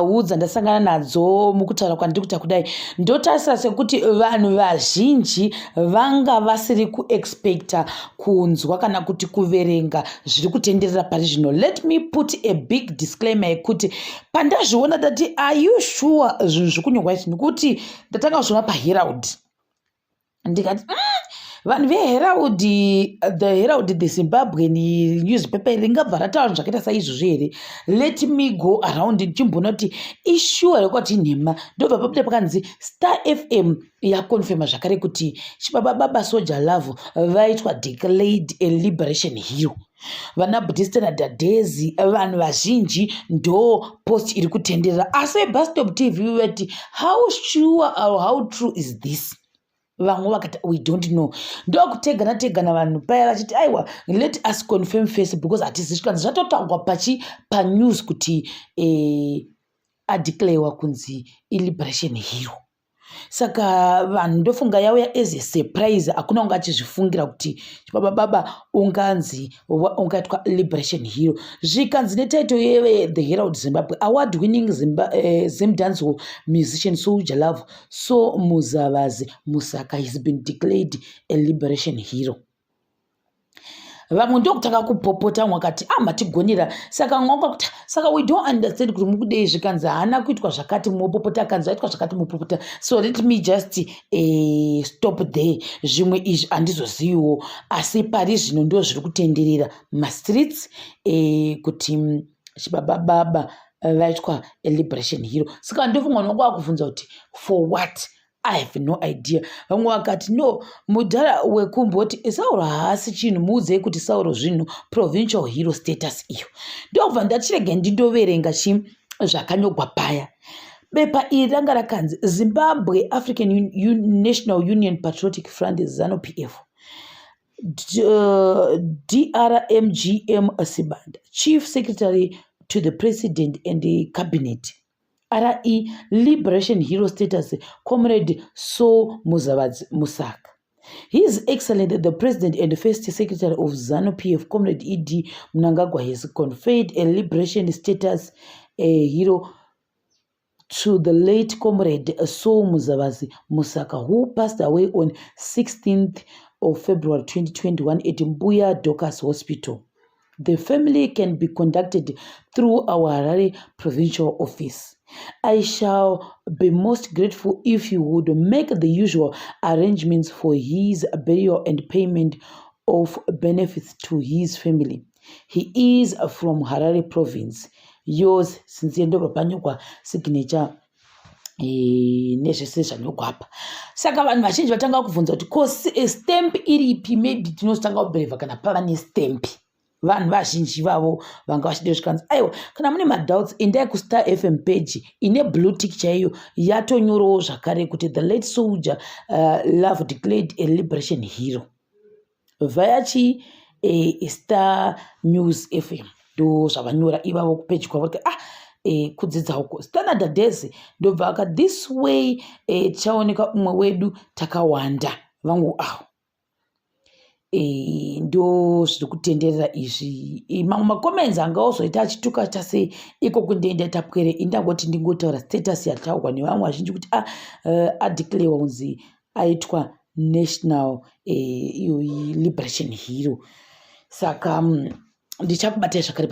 Nhau dzandasangana nadzo mukutaura kwandiri kuita kudai, ndotarisa sekuti vanhu vazhinji vanga vasiri kuexpecta kunzwa kana kuti kuverenga zviri kutenderera pari zvino. Let me put a big disclaimer yekuti pandazviona ndati, "Are you sure zvinhu zviri kunyorwa izvi?" Nekuti ndatanga kuzviona paHerald, ndikati, vanhu veHerald, the Herald, the Zimbabwean newspaper, ringabva rataura zvakaita saizvozvo here? Let me go around ndichimboona kuti isure here kwati nhema. Ndobva pabuda pakanzi Star FM yaconfirma zvakare kuti Chibaba Baba Soul Jah Love vaitwa declared a liberation hero. Vana Buddhista naDhadhezi, vanhu vazhinji, ndo post iri kutenderera. Asi veBustop TV vati, "How sure or how true is this?" Vamwe vakati, "We don't know." Ndokutegana tegana vanhu paya vachiti, "Aiwa, let us confirm first because hatizi." Zvikanzi zvatotaurwa pachi panews kuti adeclarewa kunzi iliberation hero. Saka vanhu ndofunga yauya as a surprise. Hakuna unga achizvifungira kuti Chibaba Baba unganzi ungaitwa liberation hero. Zvikanzi netitle yeve The Herald Zimbabwe, "Award winning Zimdancehall musician Soul Jah Love Soul Muzavazi Musaka has been declared a liberation hero." Vamwe ndokutanga kupopota, vamwe vakati, "A, matigonera." Saka mwe kuti, "Saka we don't understand kuti mukudei." Zvikanzi haana kuitwa zvakati, mupopota. Akanzi aitwa zvakati, mupopota. So let me just stop there. Zvimwe izvi handizoziviwo, asi pari zvino ndo zviri kutenderera mumastreets kuti Chibaba Baba vaitwa liberation hero. Saka ndofunga vanhu vanga vakubvunza kuti, "For what?" I have no idea. Vamwe vakati, "No, mudhara wekumboti Sauro haasi chinhu, muudzei kuti Sauro zvinhu, provincial hero status iyo." Ndobva ndachirega ndindoverenga chi zvakanyorwa paya. Bepa iri ranga rakanzi Zimbabwe African National Union Patriotic Front, ZANU PF, Dr MGM Sibanda, Chief Secretary to the President and the Cabinet, re Liberation Hero status, Comrade Soul Muzavadzi Musaka. His Excellency the President and First Secretary of ZANU PF, Comrade ED Mnangagwa, has conferred a liberation status, a hero, to the late Comrade Soul Muzavazi Musaka, who passed away on 16th of February 2021 at Mbuya Dorcas Hospital. The family can be contacted through our Harare Provincial Office. I shall be most grateful if you would make the usual arrangements for his burial and payment of benefits to his family. He is from Harare Province. Yours sincerely. Ndobva panyorwa signature nezvese zvanyorwa apa. Saka vanhu vazhinji vatanga kubvunza kuti, "Ko stamp iripi?" Maybe tinozotanga kubeliever kana pava nestamp. Vanhu vazhinji vavo vanga vachida. Zvikanzi, "Aiwa, kana mune madoubts, endai kuStar FM page ine blue tick chaiyo, yatonyorawo zvakare kuti the late Soul Jah Love declared a liberation hero via chi Star News FM." Ndo zvavanyora ivavo kupage kwavo kuti kudzidza uko Standard Days. Ndobva aka this way tichaoneka umwe wedu takawanda vangu avo. Ndo zviri kutenderera izvi. Mamwe macomments anga ozoita achituka tasei ikoko. Ndoenda tapwere indangoti ndingotaura status yataurwa nevamwe vazhinji kuti adeclarewa kunzi aitwa national iyoyi liberation hero. Saka ndichakubatai zvakare.